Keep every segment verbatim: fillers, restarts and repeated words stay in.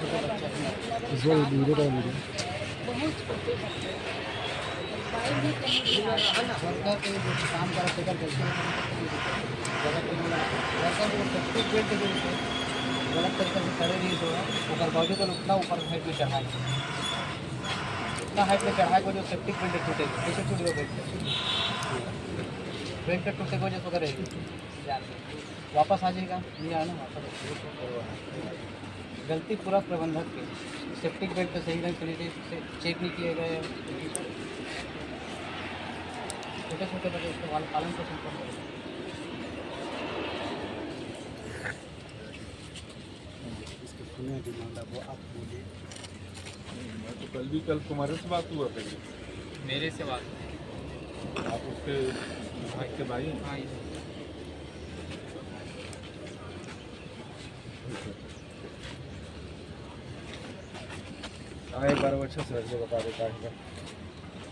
जो वीडियो का वीडियो। बहुत छोटे बच्चे। वर्कर के जो काम करत हे, तेकर गलती हे, गलत नहीं होगा। वर्कर को सेफ्टी बेल्ट जो है, गलत तरीका से खड़े रहिस हे, ओकर बावजूद ओला उतना ऊपर हाइट में चढ़ाए, उतना हाइट में चढ़ाए के वजह से सेफ्टी बेल्ट टूटे, कैसे टूट गया बेल्ट? बेल्ट टूटे के वजह से ओकर जान वापस आ जाएगा, नहीं आना वापस। गलती पूरा प्रबंधक के, सेफ्टी बेल्ट पे सही ढंग से नहीं, से चेक नहीं किए गए। छोटे छोटे बच्चे उसको पाल-, पालन पोषण कौन करेगा? इसको सुने डिमांड, अब वो आप बोलिए। मैं तो कल भी, कल तुम्हारे से बात हुआ था। मेरे से बात हुई। आप उसके भाई के भाई हैं? हाँ, ये। हाँ, एक बार वो अच्छा से रख दो, बता दो कहाँ का।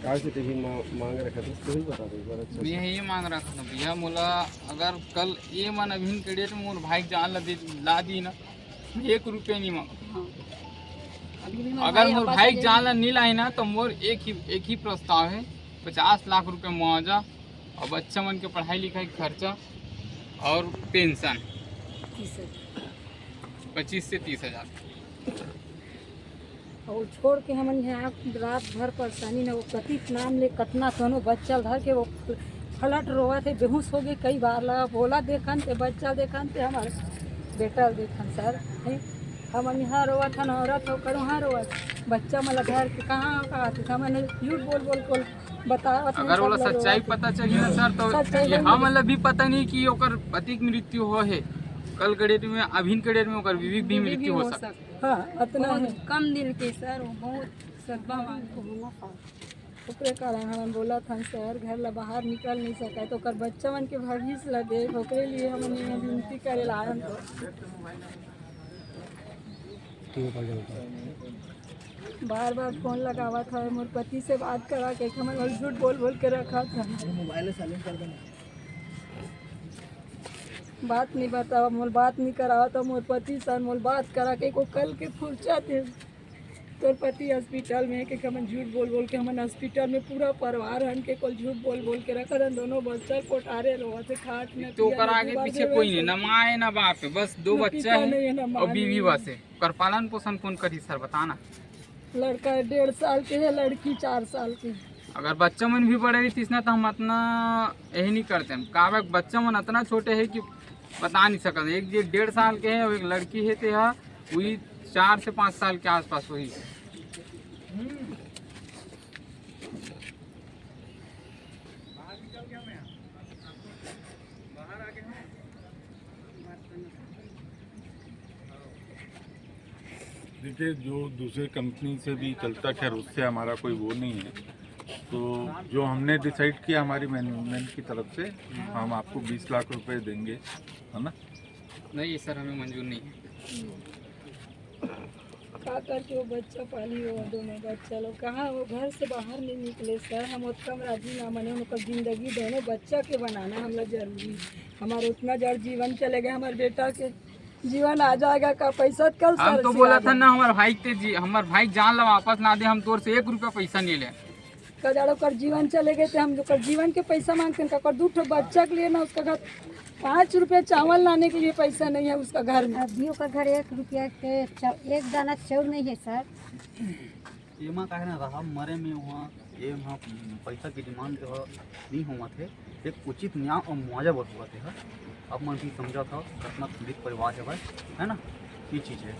कहाँ से टीवी मा-, मांग रखा था, तू ही बता दे एक बार अच्छा से। मैं ये मांग रखा था भैया, मोला अगर कल ये मन अभिन के डेट में मोर भाई के जान ला दे, ला दी ना, मैं एक रुपया नहीं मांग। हाँ। अभी भी मोर अगर भाई मोर वापस भाई के ले जान ला नहीं लाई ना, तो मोर एक ही, एक ही प्रस्ताव है, पचास लाख रुपया मुआवजा और बच्चा मन के पढ़ाई लिखाई खर्चा और पेंशन। तीस हजार। पच्चीस से तीस हजार। और छोड़ के हमन यहाँ रात भर परेशानी में, वो कतिक नाम ले, कतना तनो बच्चा धर के वो फलट रोवत हे, बेहोश हो गए कई बार ला। बोला देखन ते, बच्चा देखन ते, हमारे बेटा देखन सर, हैं? हमन यहाँ रोवत हन, औरत हो कर वहाँ रोवत, बच्चा मन ला धर के कहाँ, कहाँ थे? हमन झूठ बोल बोल के बतावत हन, अगर सब ओला लोग सच्चाई रोवत हे। पता चली ना सर, तो सच्चाई ये बोल हमन ला भी पता नहीं कि ओकर पति के मृत्यु हो हे, कल के डेट में, अभिन के डेट में ओकर बीवी के भी बीवी भी मृत्यु हो हो सकता। सकता। हाँ, अतना बहुत है। कम दिन के सर, वो बहुत सदमा वाला। ओकरे कारण हमन बोलत हन सर, घर ला बाहर निकल नहीं सकय, तो ओकर बच्चा मन के भविष्य ला देख, ओकरे लिए हमन ये विनती करे ला आए हन। तो बार बार फोन लगावत हवे, मोर पति से बात करा के, हमन ला झूठ बोल बोल के रखत हवे। मोबाइल साइलेंट कर देना। बात नहीं बतावा, मोर बात नहीं करावा, तो मोर पति सन मोर बात करा के को कल के फुर्सत है। तोर पति हॉस्पिटल में है, के हमन झूठ बोल बोल के, हमन हॉस्पिटल में पूरा परिवार हन के कोल झूठ बोल बोल के रखत हन। दोनों बच्चा कोठारे रोवत हे, खाट में तो पिया ओकर आगे पीछे कोई नहीं, ना माँ है ना बाप है, बस दो ना बच्चा पिता है नहीं है, ना माँ और बीवी नहीं है। बस है। ओकर पालन पोषण कौन करी सर, बताना। लड़का डेढ़ साल के है, लड़की चार साल के है। अगर बच्चा मन भी बड़े रहितिस ना, तो हम अतना यही नहीं करते। हम काबर बच्चा मन अतना छोटे है कि बता नहीं सकत। एक जे डेढ़ साल के है और एक लड़की है, ते हा वही चार से पाँच साल के आसपास होही। देखिए, जो दूसरे कंपनी से भी चलता, खैर, उससे हमारा कोई वो नहीं है। तो जो हमने डिसाइड किया हमारी मैनेजमेंट की तरफ से, हम आपको बीस लाख रुपए देंगे, है ना? नहीं सर, हमें मंजूर नहीं है। का करके वो बच्चा पाली, वो दोनों बच्चा लोग कहाँ, वो घर से बाहर नहीं निकले सर। हम ओतका में राजी ना मने, उनकर जिंदगी दोनों बच्चा के बनाना हमला जरूरी है। हमारा उतना जड़ जीवन चले गए, हमारे बेटा के जीवन आ जाएगा का पैसा कल हम सर तो से बोला आ था जाएगा। ना, हमारे भाई ते जी, हमारे भाई जान ला वापस ना दे, हम तोर से एक रुपया पैसा नहीं ले। कजाड़ ओकर जीवन चले गए थे, हम ओकर जीवन के पैसा मांगते हैं, ओकर दू ठो बच्चा के लिए ना, उसका घर पाँच रुपया चावल लाने के लिए पैसा नहीं है उसका घर में। अभी ओकर घर एक रुपया के चा-, एक दाना चाउर नहीं है सर। एमा काहे ना रहा, मरे में वहाँ ये वहाँ पैसा की डिमांड जो है, नहीं होवत है, एक उचित न्याय और मुआवजा बर होवत है। अब मन भी समझा था, कितना पीड़ित परिवार है भाई, है ना, ये चीज़ है।